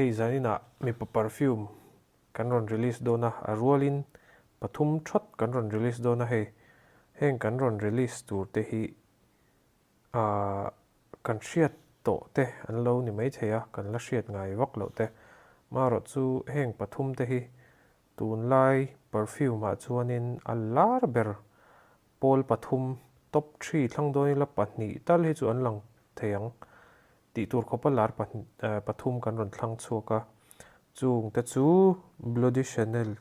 Hei zaninah mipa perfume kan rawn release dawn a, a rualin pathum thawt kan rawn release dawn a hei. Heng kan rawn release tur te hi aah kan hriat tawh te an lo ni maithei a, kan la hriat ngai vak loh te. Marawh chu heng pathum te hi tunlai perfume ah chuanin a lar ber pawl pathum top three thlang dawn ila pahnih tal hi chu an lang thei ang. Tih tur khawpa lar pathum kan rawn thlang chhuak a, chung te chu Bleu de Chanel,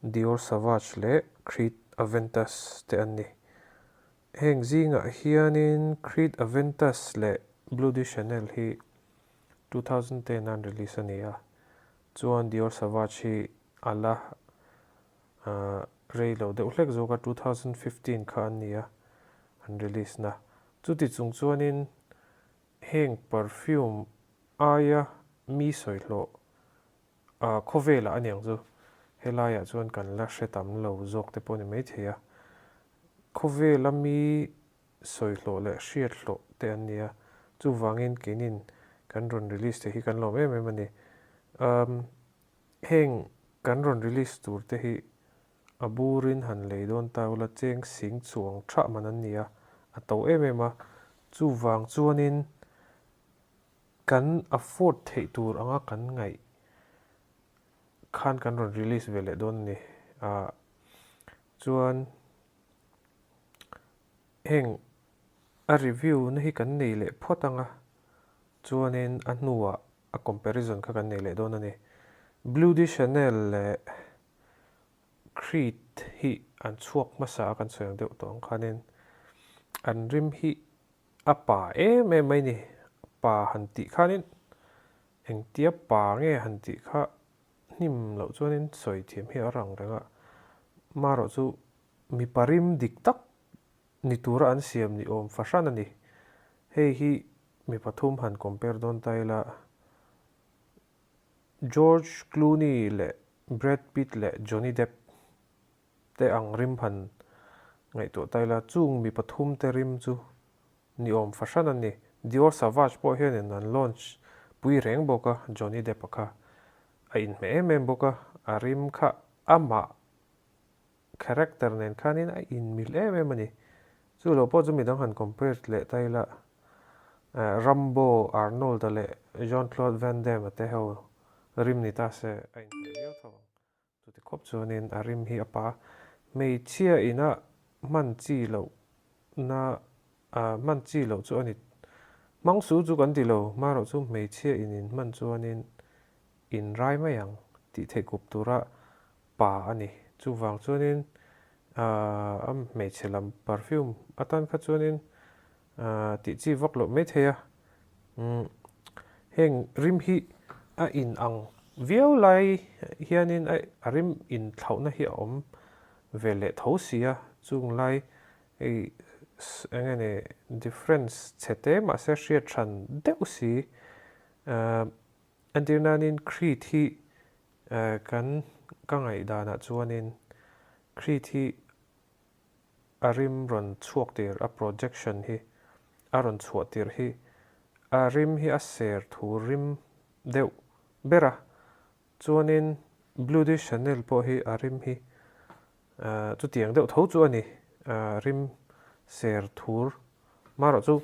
Dior Sauvage leh Creed Aventus te an ni. Heng zingah hianin Creed Aventus leh Bleu de Chanel hi 2010 an release a ni a, chuan Dior Sauvage hi a la rei lo deuh hlek zawk a, 2015 kha an ni a an release na. Chuti chung chuanin heng perfume aia mi sawi hlawh khawvelah a niang chu helaiah chuan kan la hre tam lo zawk te pawh a ni maithei a. Khawvela mi sawi hlawh leh hriat hlawh te an ni a, chuvangin keinin kan rawn release te hi kan lawm em em a ni. Heng kan rawn release tur te hi A burin han lei dawn ta ula cheng sing chuang thah man an ni a, a to em em a. Chuvang chuanin kan afford theih tur anga kan ngaih khan kan rawn release ve leh dawn a ni. Ah chuan heng a review na hi kan nei leh phawt anga chuanin a hnuah a comparison kha kan nei leh dawn a ni. Blue de Chanel leh Creed hi an chhuak hmasa a kan sawi ang deuh tawh ang khanin an rim hi a pa em em mai ni. Pa han tih khanin engtia pa nge han tih kha hnim loh chuanin sawi thiam hi a rang reng a. Marawh chu mipa rim dik tak ni tura an siam ni awm fahran a ni. Hei hi mi pathum han compare dawn ta ila. George Clooney leh Brad Pitt leh Johnny Depp te ang rim han ngaihtuah ta ila, chung mi pathum te rim chu ni awm fahran an ni. Dior Sauvage pawh hianin an launch pui reng bawk a, Johnny Depp-a kha a inhmeh em em bawk a, a rim kha amah character nen khanin a inmil em em a ni. Chu lo pawh chu midang han compare leh ta ila, Rambo, Arnold-a leh Jean-Claude Van Damme-a te ho rim ni ta se a inhmeh viau tho ang. Chuti khawp chuanin a rim hi a pa hmeichhia ina hman chi loh na hman chi loh chu a ni. Hmang su chu kan ti lo, hmarawh chu hmeichhia in inhman chuanin in rai mai ang tih theih kup tura pa a ni. Chuvang chuanin a hmeichhe lam perfume atan kha chuanin tih chi vak loh mai thei a. Heng rim hi a in ang viau lai hianin a rim inthlauhna hi a awm ve leh tho si a, chung lai hei eng nge ni difference chhe te mahse hriat hran deuh si. Entir nanin Creed hi kan ka ngaihdanah chuanin Creed hi a rim rawn chhuak tir, a projection hi a rawn chhuah tir hi a rim hi a ser thu rim deuh ber a, chuanin Blue de Chanel pawh hi a rim hi chutiang deuh tho chu a ni, rim ser thur marawh chu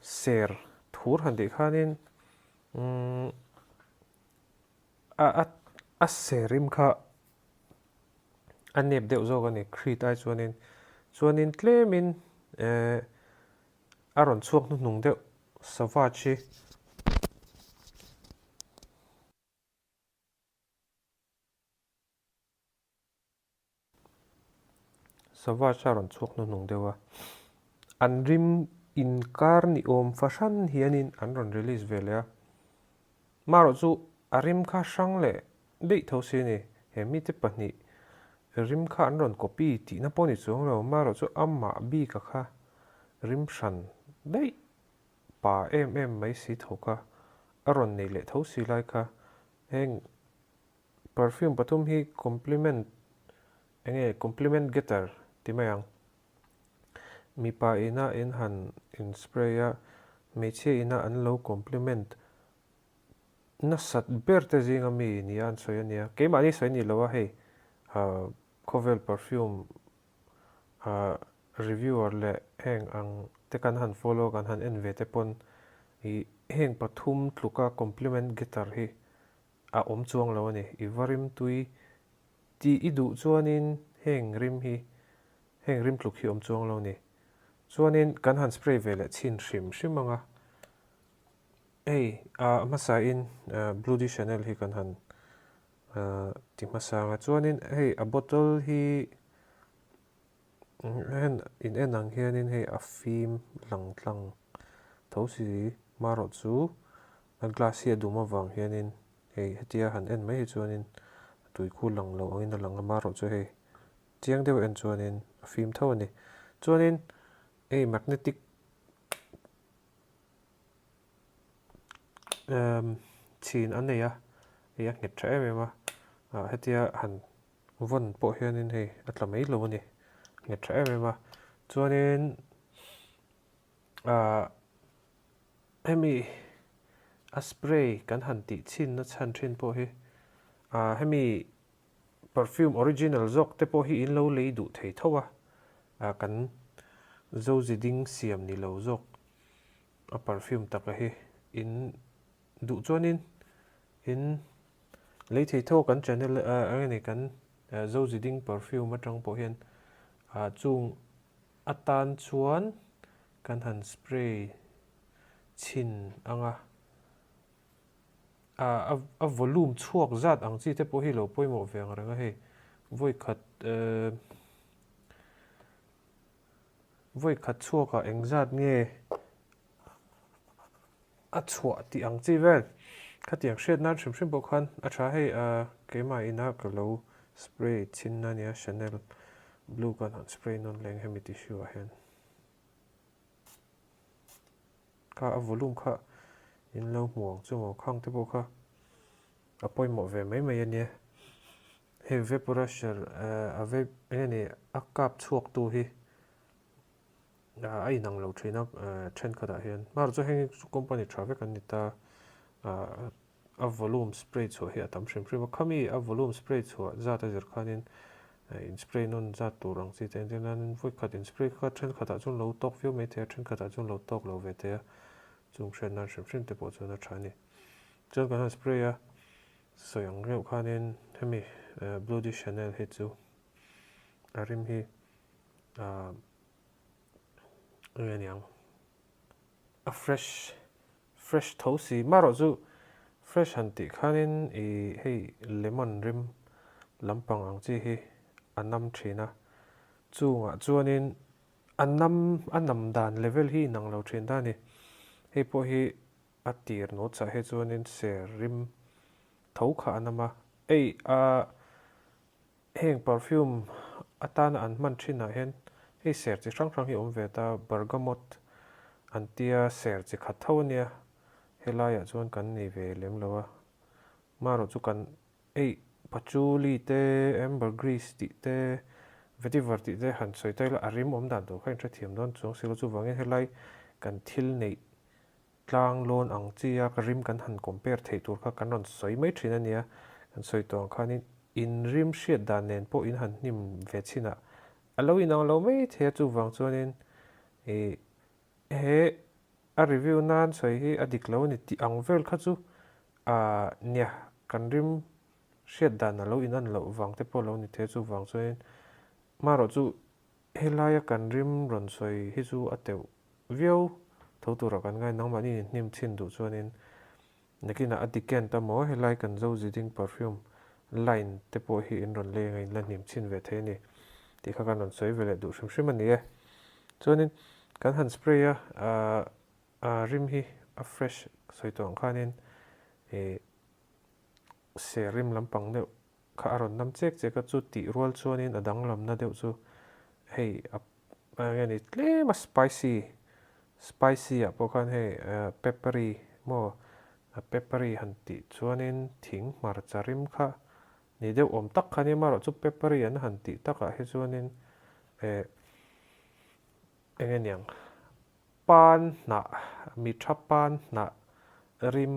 ser thur han tih khanin umm a a ser rim kha a nep deuh zawk a ni Creed ai chuanin chuanin tlemin eh a rawn chhuak hnuhnung deuh Sauvage hi. Sauvage a rawn chhuak hnuhnung deuh a, an rim inkar ni awm fahran hianin an rawn release ve leh a. Marawh chu a rim kha hrang leh daih tho si a ni. He mite pahnih rim kha an rawn copy tihna pawh ni chuang lo, marawh chu amah bika kha rim hran daih pa em em mai si tho kha a rawn nei leh tho si lai kha heng Perfume pathum hi compliment enge compliment getter ti mai ang. Mipa ina in han in spray a, hmeichhia ina an lo compliment nasat ber te zinga mi nia an sawi a nia. Keimahni sawi ni lo a hei khawvel perfume reviewer leh heng ang te kan han follow kan han en ve te pawn ih heng pathum tluka compliment getter hi a awm chuang lo a ni. I va rim tui tih i duh chuanin heng rim hi heng rim tluk hi awm chuang lo a ni. Chuanin kan han spray ve leh chhin hrim hrim ang a, hei a hmasain Blue de Chanel hi kan han ti hmasa ang a. Chuanin hei a bottle hi hen in en ang hianin hei a fim lang tlang tho si marawh chu a glass hi a dum avang hianin hei hetia han en mai hi chuanin a tui khu lang lo angin a lang a marawh chu hei chiang deuh en chuanin a fim tho a ni. Chuanin hei magnetic emm chhin a nei a hei a nghet tha em em a ah hetia han vawn pawh hianin hei a tla mai lo a ni nghet tha em em a chuanin ah hemi a spray kan han tih chhin na chhan thin pawh hi ah hemi perfume original zawk te pawh hi in lo lei duh thei tho a ah kan zoziding siam ni lo zawk a perfume taka hi in duh chuanin in lei thei tho kan channel ah eng nge kan zoziding perfume atang pawh hian ah chung atan chuan kan han spray chhin ang a ah a volume chhuak zat ang chi te pawh hi lo pawimawh ve ang reng a hei vawi khat eh vawi khat chhuakah engzat nge a chhuah tih ang chi vel. Khatiang hriat nan hrim hrim pawh khan a tha hei keimah ina ka lo spray chhin na nia Chanel blue khan han spray nawn leng hemi tissue ah hian kha a volume kha in lo hmu ang chu maw khang te pawh kha a pawimawh ve mai mai a nia hei vapouriser a vape eng nge ni a kap chhuak tu hi. A inang lo thin a thenkhatah hian hmar chu heng chu company tha vek an ni ta a volume spray chhuah hi a tam hrim hrim a khami a volume spray chhuah zat a zir khanin in spray nawn zat tur ang chi te entir nan vawi khat in spray kha thenkhatah chuan lo tawk viau mai thei a thenkhatah chuan lo tawk lo ve thei a chung hriat nan hrim hrim te pawh chuan a tha a ni chuan kan han spray a sawi ang reuh khanin hemi blue de chanel hi chu a rim hi ahh eng aniang a fresh fresh tho si marawh chu fresh han tih khanin ih hei lemon rim lampang ang chi hi a nam thin a chungah chuanin a nam a nam dan level hi inang lo thin ta a ni hei pawh hi a tir notes ah hi chuanin ser rim tho kha a nam a ei a. Heng perfume atana an hman thinah hian hei ser chi hrang hrang hi a awm ve ta, bergamot an tia ser chi khat tho a nia, helaiah chuan kan nei ve lem lo a, marawh chu kan ei patchouli te, ambergris tih te, vetiver tih te han sawi ta ila a rim awm dan tur kha inhrethiam dawn chuang si lo, chuvangin helai kan thil neih Tlang lawn ang chi a ka rim kan han compare theih tur kha kan rawn sawi mai thin a nia. Kan sawi tawh ang khanin in rim hriat dan nen pawh in han hnim ve chin ah a lo inang lo mai thei a chuvang chuanin ih he a review nan sawi hi a dik lo a ni tih ang vel kha chu ah nia kan rim hriat dan a lo inan loh vang te pawh a lo ni thei a chuvang chuanin marawh chu Helaia kan rim rawn sawi hi chu a teuh viau tho turah kan ngai. Nangmahni in hnim chhin duh chuanin nakinah a decant a maw helai kan zo ziding perfume line te pawh hi in rawn leng a in la hnim chhin ve thei a ni tih kha kan rawn sawi ve leh duh hrim hrim a ni e. Chuanin kan han spray a a rim hi a fresh sawi tawh ang khanin ih ser rim lampang deuh kha a rawn nam chek chek a, chu tih rual chuanin a danglamna deuh chu hei a eng nge ni tlem a spicy spicy ah pawh khan hei peppery maw peppery han tih chuanin thing hmarcha rim kha ni deuh awm tak kha nia amaherawhchu peppery an han tih takah hi chuanin eh eng nge niang pan hnah mi tha pan hnah rim.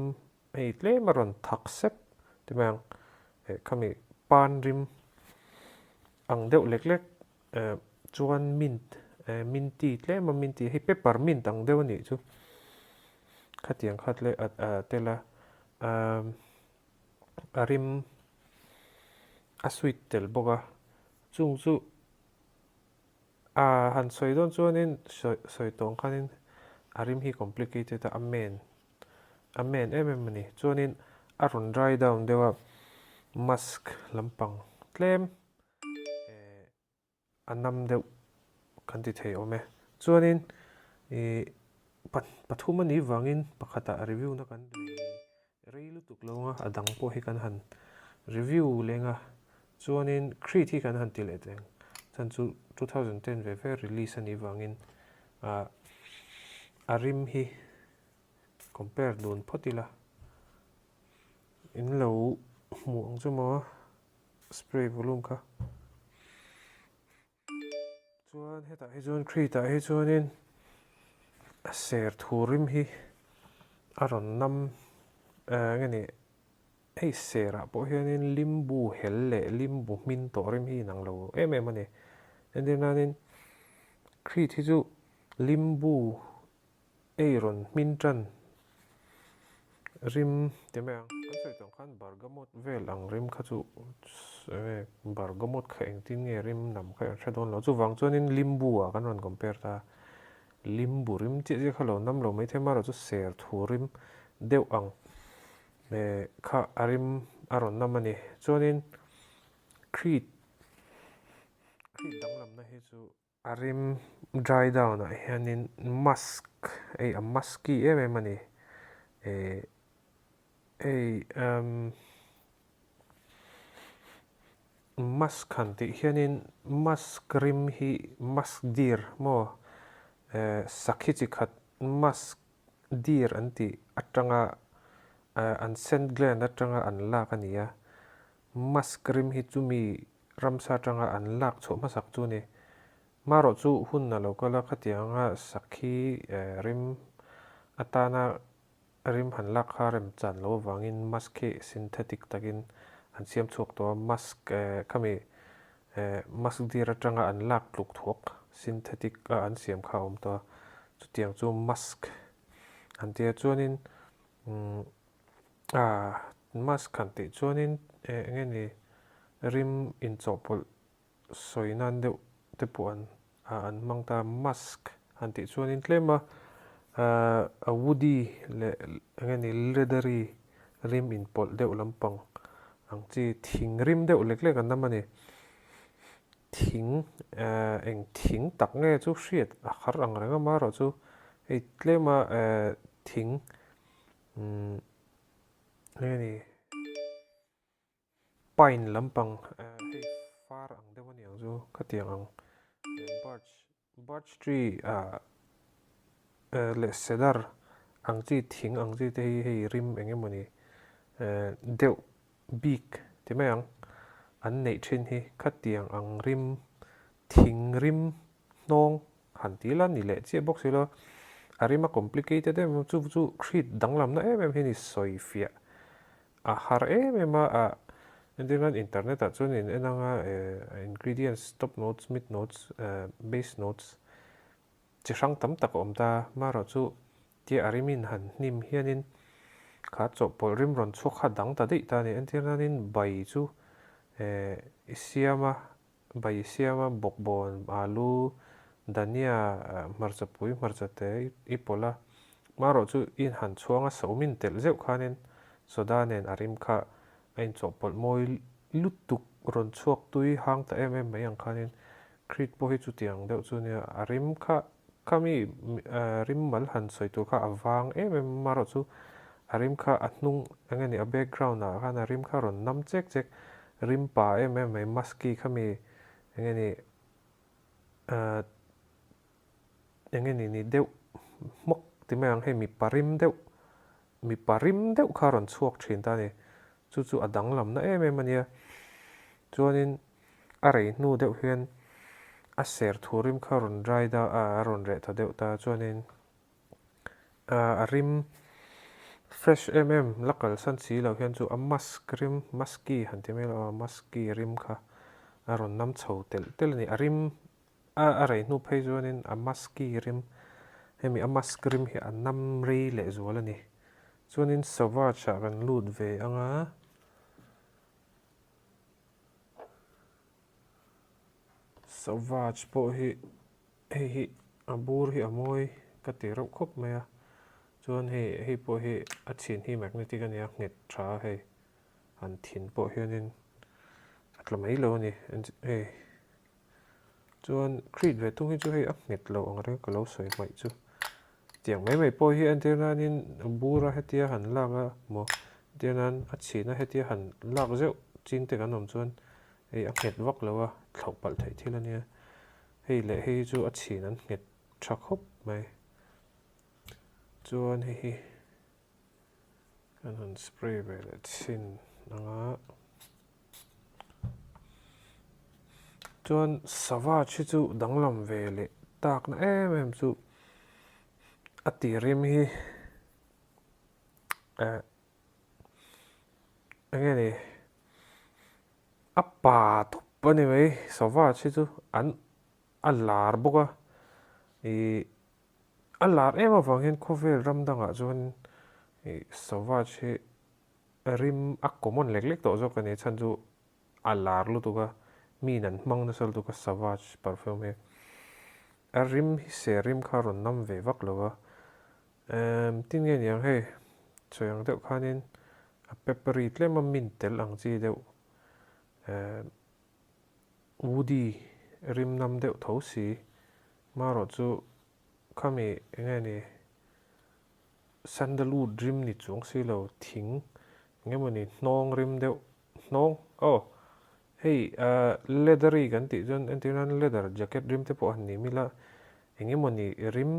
Hei tlem a rawn thak sep ti mai ang. Eh khami pan rim ang deuh lek lek eh chuan mint eh minty tlem a minty hei pepper mint ang deuh a nih chu. Khatiang kha tle a tel a umm a rim a sweet tel bawk a chung chu a han sawi dawn chuanin sawi sawi tawng khanin a rim hi complicated a a men A men em em a ni. Chuanin a rawn dry down deuh a, musk lampang tlem eh a nam deuh kan ti thei awm e. Chuanin ih pathum a nih vangin pakhatah review na kan rei lutuk lo ang a, a dang pawh hi kan han review leng a. Chuanin Creed hi kan han ti leh teng. Chhan chu 2010 ve ve release a nih vangin ah a rim hi Compare dun phawt ila in lo hmuh ang chu maw spray volume kha chuan hetah hi chuan Creed ah hi chuanin a ser thu rim hi a rawn nam eh nge ni hei serah pawh hianin limbu hel leh limbu hmin tawh rim hi inang lo em em a ni entir nanin Creed hi chu limbu Ei rawn hmin tan rim ti mai ang. Kan sawi tawh khan bergamot vel ang rim kha chu enge bergamot kha engtin nge rim nam kha an hre dawn lo. Chuvang chuanin limbu ah kan rawn compare ta a. Limbu rim chiah chiah kha lo nam lo maithei amaherawh chu ser thu rim deuh ang kha a rim a rawn nam a ni. Chuanin Creed Creed danglamna hi chu. A rim dry down ah hianin musk hei a musky em em a ni eh hei umm musk han tih hianin musk rim hi musk deer maw eh sakhi chi khat musk deer an tih atanga eh an scent gland atanga an lak a ni a musk rim hi chumi Ramsa atanga an lak chhuah hmasak chu a ni. Marawh chu hun a lo kal a, khatianga sakhi rim atana rim han lak kha rem chan loh avangin musk hi synthetic takin an siam chhuak tawh a, musk khami musk deer atanga an lak tluk thuak synthetic a an siam kha a awm tawh a, chutiang chu musk an ti a. Chuanin Musk han tih chuanin eng nge ni rim inchawhpawlh sawi nan deuh te pawh an an hmang ta. Musk han tih chuanin tlem a a woody leh eng nge ni leathery rim inpawlh deuh lampang ang chi thing rim deuh lek lek an nam a ni. Thing eng thing tak nge chu hriat a har ang reng a marawh chu hei tlem a thing Umm enge ni pine lampang hei far ang deuh a ni ang chu khatiang ang birch birch tree ah leh cedar ang chi thing ang chi te hi hei rim eng emawni deuh bik ti mai ang an neih thin hi khatiang ang rim thing rim hnawng Han ti la ni leh chiah bawk si lo. A rim a complicated em em a, chu chu hrit danglamna em em hi ni sawi fiah a har em em a, a entir nan internet ah chuan in en anga ingredients, top notes, mid notes, base notes chi hrang tam tak a awm ta, marawh chu tia a rim in han hnim hianin kha chawhpawlh rim rawn chhuak kha dang ta daih ta a ni, entir nanin bai chu i siam a Bai siama bawkbawn, alu, dania, hmarchapui, hmarchate i pawlh a. Marawh chu i han chhuang a, somin telh zeuh khanin soda nen a rim kha a inchawhpawlh mawi lutuk rawn chhuak tui hang ta em em mai ang khanin Creed pawh hi chutiang deuh chu nia, a rim kha khami rim mal han sawi tur kha a vang em em a, marawh chu a rim kha a hnung eng nge ni a background ah khan a rim kha rawn nam chek chek Rim pa em em mai musky kha mi eng nge ni ahh eng nge ni ni deuh hmawk ti mai ang hei mipa rim deuh mipa rim deuh kha a rawn chhuak thin ta a ni chu chu a danglamna em em a nia chuanin a rei hnu deuh hian a ser thu rim kha a rawn dry da a a rawn reh ta deuh ta chuanin. A rim Fresh em em la kalsan si lo hian chu a musk rim, musky han ti mai lo a, musky rim kha a rawn nam chho telh telh a ni. A rim a a rei hnu phei chuanin a musky rim, hemi a musk rim hi a nam rei leh zual a ni. Chuanin Sauvage ah kan lut ve ang a. Sauvage pawh hi hei hi a bur hi a mawi ka ti reuh khawp mai a, chuan hei hei pawh hi a chhin hi magnetic a nia nghet tha a hei han thin pawh hianin a tla mai lo a ni hei chuan creed ve thung hi chu hei a nghet lo ang reng ka lo sawi hmaih chu tiang mai mai pawh hi entir nanin bura hetia han lak a maw entir nan a chhina hetia han lak zeuh ching te kan awm chuan hei a nghet vak lo a thlauh palh theih thil a nia hei leh hei hi chu a chhin an nghet tha khawp mai chuan hei hi kan han spray ve leh chhin ang a chuan sava thi chu danglam ve leh takna em em chu a tir rim hi eh eng nge ni a pa tawp a ni mai sava thi chu an a lar bawk a ih a lar em avang hian khawvel ram dangah chuan ih sava thi rim a common lek lek tawh zawk a ni chhan chu a lar lutuk a mi in an hmang nasa lutuk a Sauvage perfume hi a rim hi ser rim kha a rawn nam ve vak lo a emm tin nge niang hei sawi ang deuh khanin a peppery tlem a mint tel ang chi deuh emm woody rim nam deuh tho si marawh chu khami eng nge ni. Sandalwood rim ni chuang si lo, thing eng emawni hnawng rim deuh, hnawng aw hei ah leathery kan tih chuan entir nan leather jacket rim te pawh han ni mila eng emawni rim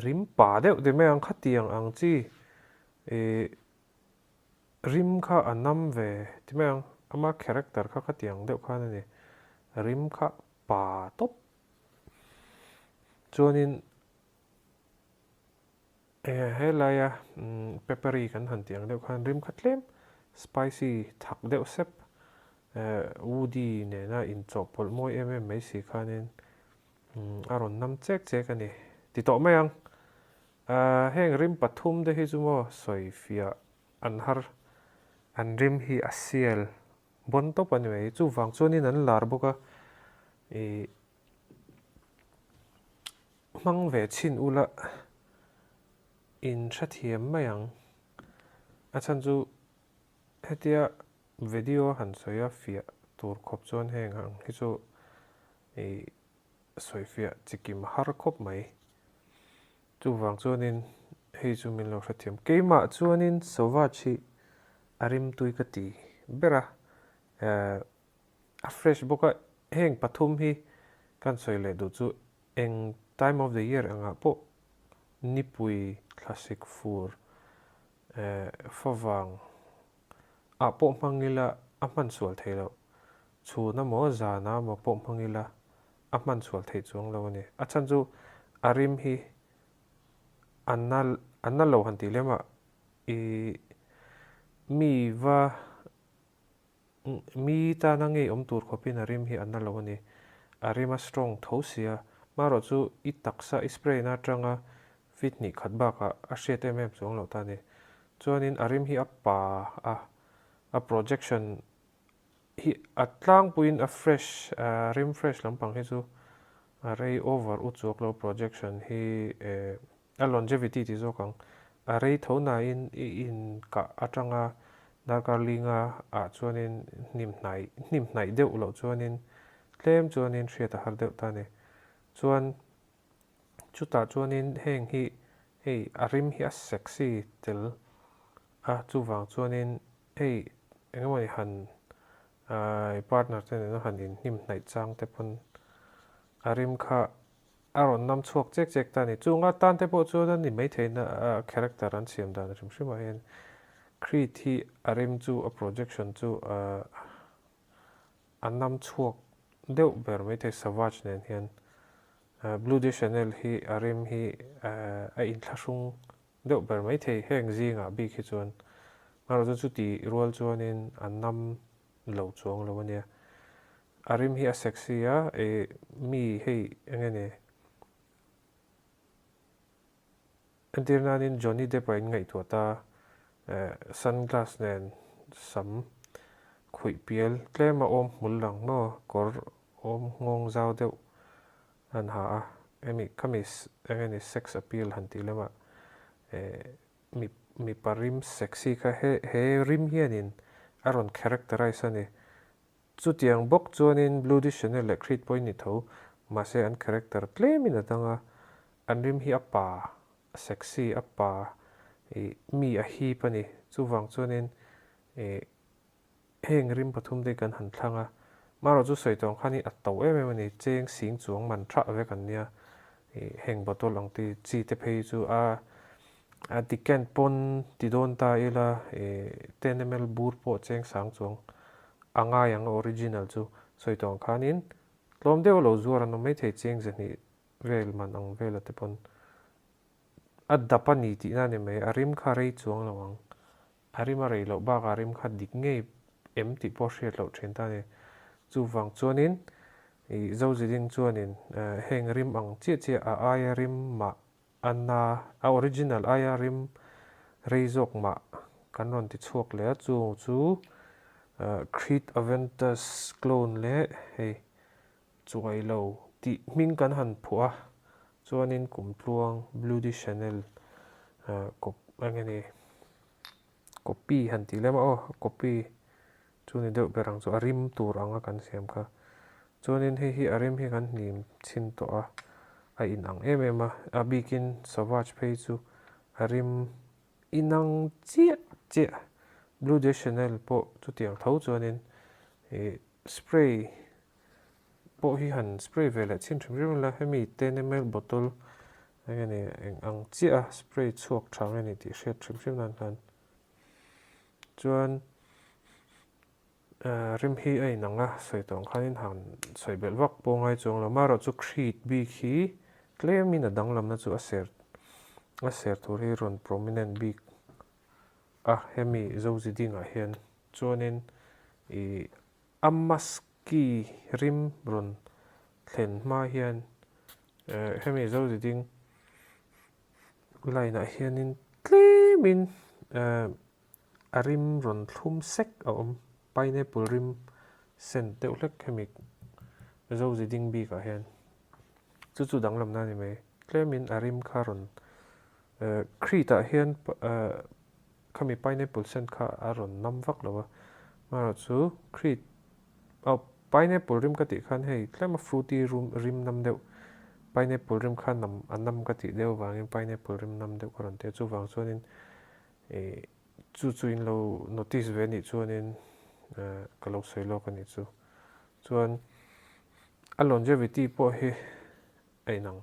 rim pa deuh ti mai ang khatiang ang chi ih rim kha a nam ve ti mai ang ama character kha khatiang deuh khan a ni rim kha pa tawp chuanin. Enge helaia peppery kan han tih ang deuh khan rim kha tlem spicy thak deuh sep woody nena inchawhpawlh mawi em em mai si khanin a rawn nam chek chek a ni ti tawh mai ang. Heng rim pathum te hi chu maw sawifiah an har an rim hi a sial bawn tawp a ni mai chuvang chuanin an lar bawk a ih Hmang ve chhin ula in hrethiam mai ang. A chhan chu hetia video han sawi a fiah tur khawp chuan heng ang hi chu ih sawi fiah chikim har khawp mai. Chuvang chuanin hei chu min lo hrethiam. Keimah chuanin Sauvage hi a rimtui ka ti ber a, eh A fresh bawk a, heng pathum hi kan sawi leh duh chu eng time of the year engah pawh nipui thlasik fur eh favang ah pawh hmang ila a hman sual thei loh, chhun amaw zan ah amaw pawh hmang ila a hman sual theih chuang lo a ni. A chhan chu a rim hi a na a na lo han tih lem ah ih mi va Mi tana ngei awm tur khawpin a rim hi a na lo a ni. A rim a strong tho sia. Marawh chu i taksa i spray na atanga feet hnih khat bakah a hriat em em chuang loh ta a ni. Chuanin a rim hi a pa a, a projection hi a tlangpuiin a fresh, a rim fresh lampang hi chu a rei over u chuak lo projection hi eh A longevity ti zawk ang. A rei tho nain i inkah atanga darkar linga ah chuanin hnim hnaih hnim hnaih deuh loh chuanin tlem chuanin hriat a har deuh ta a ni. Chuan chutah chuanin heng hi hei a rim hi a sexy tel a chuvang chuanin hei engemaw ni han i partner te nena han inhnim hnaih chang te pawn a rim kha A rawn nam chhuak chek chek ta a ni. Chung atan te pawh chuan a ni maithei na a character an siam dan hrim hrim ah hian Creed hi a rim chu a projection chu a nam chhuak deuh ber maithei Savage nen hian. Blue de Chanel hi a rim hi a inthlahrung. deuh ber maithei heng zingah bik hi chuan. Amaherawhchu chuan chuti rual chuanin a nam lo chuang lo a nia. A rim hi a sexy a, ih mi hei eng nge ni? Entir nanin Johnny Depp a inngaihtuah ta, sunglass nen sam khuih pial tlem a awm hmul lang maw, kawr awm nghawng zau deuh an ha a, hemi khami eng nge ni sex appeal han tih lamah mi mipa rim sexy kha he he rim hianin a rawn characterize a ni. Chutiang bawk chuanin Blue de Chanel leh Creed pawhin ni tho, mahse an character tlemin a dang a, an rim hi a pa, a sexy, a pa, ih, mi a hip a ni. Chuvang chuanin ih, heng rim pathum te hi kan han thlang a, marawh chu sawi tawng khan hi a to em em a ni, cheng sing chuang man thah vek an nia, ih, heng bottle ang ti chi te phei chu a a decant pawn ti dawn ta ila, ih, 10 ml bur pawh cheng sang chuang A ngai ang original chu sawi tawh ang khanin tlawm deuh lo zuar an awm maithei cheng zahnih vel man ang vela te pawn a dap a ni tihna a ni mai, a rim kha rei chuang lo ang, a rim a rei loh bakah a rim kha dik ngei em tih pawh hriat loh thin ta a ni. Chuvang chuanin ih Zoziding chuanin heng rim ang chiah chiah a aia rim mah A na, a original aia rim rei zawk mah kan rawn ti chhuak leh a, chung chu Creed Aventus clone leh hei chuai lo tih hming kan han phuah a, chuanin kumtluang Blue de Chanel kawp eng nge ni copy han tih lem a aw, copy chu ni deuh ber ang chu a rim tur anga kan siam kha. Chuanin hei hi a rim hi kan hnim chhin tawh a, a inang em em a, a bikin Sauvage phei chu a rim inang chiah chiah. Blue de Chanel pawh chutiang tho chuanin ih spray pawh hi han spray ve leh chhin hrim hrim ila, hemi 10 ml bottle eng nge ni eng ang chiah a spray chhuak tha nge ni tih hriat hrim hrim nan khan Chuan rim hi a inang a, sawi tawh ang khanin han sawi belh vak pawh ngai chuang lo. Marawh chu Creed bik hi tlemin a danglamna chu a ser a ser tur hi rawn prominent bik a hemi Zozi dingah hian. Chuanin ih a musky rim rawn thlen hma hian hemi Zozi ding Line ah hianin tlemin a rim rawn thlum sek a awm, pineapple rim scent deuh hlek hemi Zozi ding bik ah hian chu chu danglamna a ni mai, tlemin a rim kha rawn Creed ah hian khami pineapple scent kha a rawn nam vak lo a, amaherawh chu Creed Aw, pineapple rim ka tih khan hei tlema fruity rum rim nam deuh, pineapple rim kha nam a nam ka tih deuh avangin pineapple rim nam deuh ka rawn ti a, chuvang chuanin ih chu chu in lo notice ve anih chuanin ka lo sawi lawk anih chu. Chuan a longevity pawh hi a inang,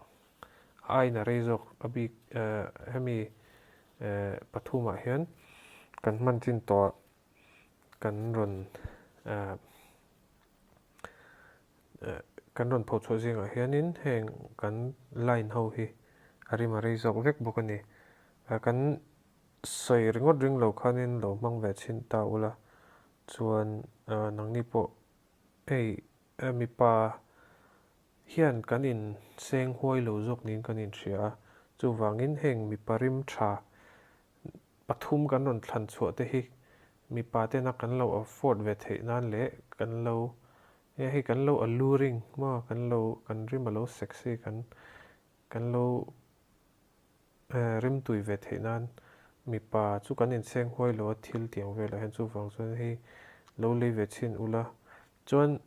a ain a rei zawk a bik hemi pathumah hian kan hman chin tawh ah kan rawn kan rawn pho chhuah zingah hianin heng kan line ho hi a rim a rei zawk vek bawk a ni. Kan sawi ringawt ring lo khanin lo hmang ve chhin ta ula chuan nangni pawh hei mipa hian kan inseng huai lo zawk niin kan inhria a, chuvangin heng mipa rim tha Pathum kan rawn thlan chhuah te hi mipa tena kan lo afford ve theih nan leh kan lo e hei kan lo alluring maw kan lo kan rim a lo sexy kan kan lo rimtui ve theih nan mipa chu kan inseng huai lo a thil tiang velah hian chuvang chuan hei lo lei ve chhin ula chuan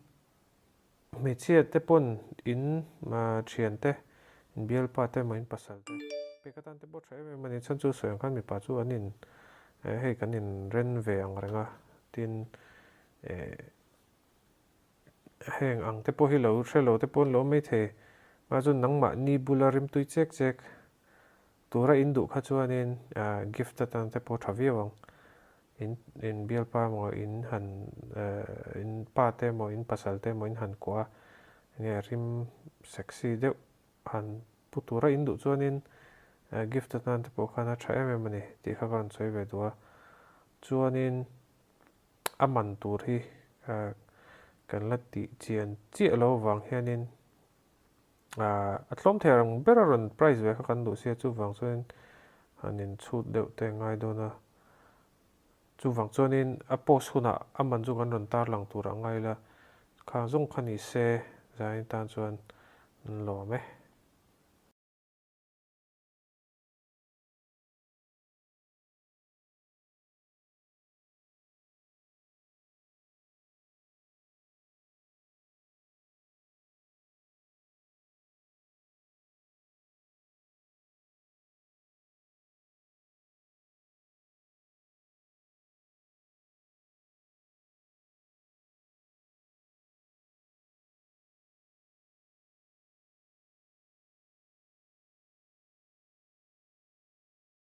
Hmeichhia te pawn in thian te, in bialpa te emaw in pasal te pek atan te pawh tha em em a ni. Chhan chu sawi ang khan mipa chu an in hei kan in ren ve ang reng a, tin heng ang te pawh hi lo hre lo te pawh an lo awm maithei. Mahse chu nangmahni bula rimtui chek chek Tura in duh kha chuanin gift atan te pawh tha viau ang. In in bialpa emaw in han in pa te emaw in pasal te emaw in han kuah a, enge rim sexy deuh han pu tura in duh chuanin Gift atan te pawh khan a tha em em a ni tih kha ka rawn sawi ve duh a. Chuanin a man tur hi kan la tih chian chiah lo vang hianin a tlawm thei ang ber a rawn price ve kha kan duh sia chuvang chuanin han inchhut deuh te a ngai dawn a. Chuvang chuanin a post hunah a man chu kan rawn tarlang tur a ngai la, kha zawng kha ni se zanin tan chuan an lawm e.